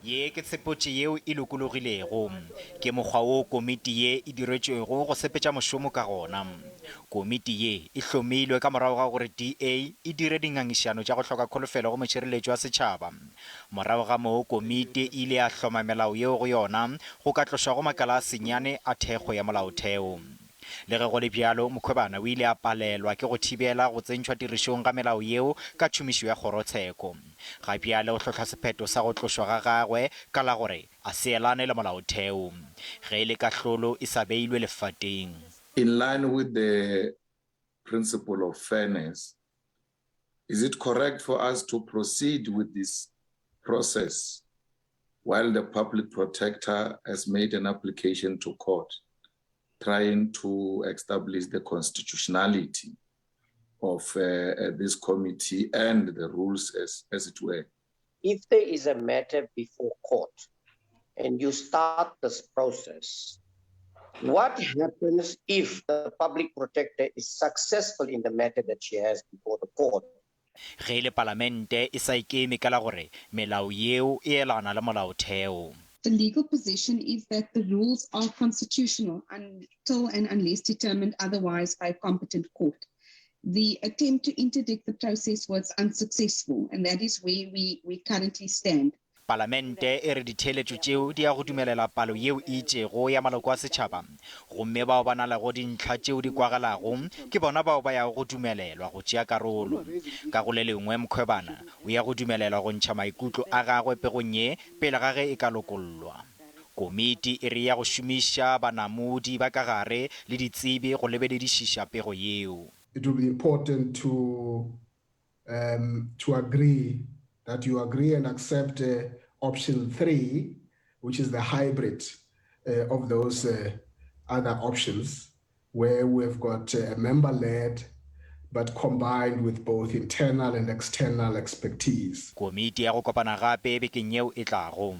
Ye ke tshepotše yeo e lokologilego. Ke mokgwa wo komiti ye e diretšwego go sepetša mošomo ka gona. Komiti ye e hlomilwe ka morago ga gore DA e dire dingangišano tša go hloka kholofelo go mošireletši wa setšhaba. Morago ga moo komiti e ile ya hloma melao yeo go yona go ka tlošwago makala a senyane a thekgo ya molaotheo. Le ge go le bjalo, Mkhwebane o ile a palelwa ke go thibela go tsentšhwa tirišong ga melao yeo ka tšhomišo ya kgorotsheko. Ga bjale o hlohla sephetho sa go tlošwa ga gagwe ka la gore a se elane le molaotheo ge e le kahlolo e sa beilwe lefateng. In line with the principle of fairness, is it correct for us to proceed with this process while the public protector has made an application to court trying to establish the constitutionality of uh, uh, this committee and the rules as, as it were. If there is a matter before court and you start this process, what happens if the public protector is successful in the matter that she has before the court? Ge e le Palamente e sa ikeme ka la gore melao yeo e elana le Molaotheo. The legal position is that the rules are constitutional until and unless determined otherwise by a competent court. The attempt to interdict the process was unsuccessful and that is where we, we currently stand. Palamente e re ditheeletšo tšeo di ya go dumelela palo yeo e itšego ya maloko a setšhaba gomme bao ba nalego dintlha tšeo di kwagalago ke bona bao ba yago go dumelelwa go tšea karolo. Ka go le lengwe Mkhwebane o ya go dumelelwa go ntšha maikutlo a gagwe pegong ye pele ga ge e ka lokollwa. Komiti e re e ya go šomiša banamodi ba ka gare le ditsebi go lebeledišiša pego yeo. It will be important to um, to agree that you agree and accept uh, option 3, which is the hybrid uh, of those uh, other options, where we've got a member-led but combined with both internal and external expertise. Komiti ya go kopana gape bekeng yeo e tlago.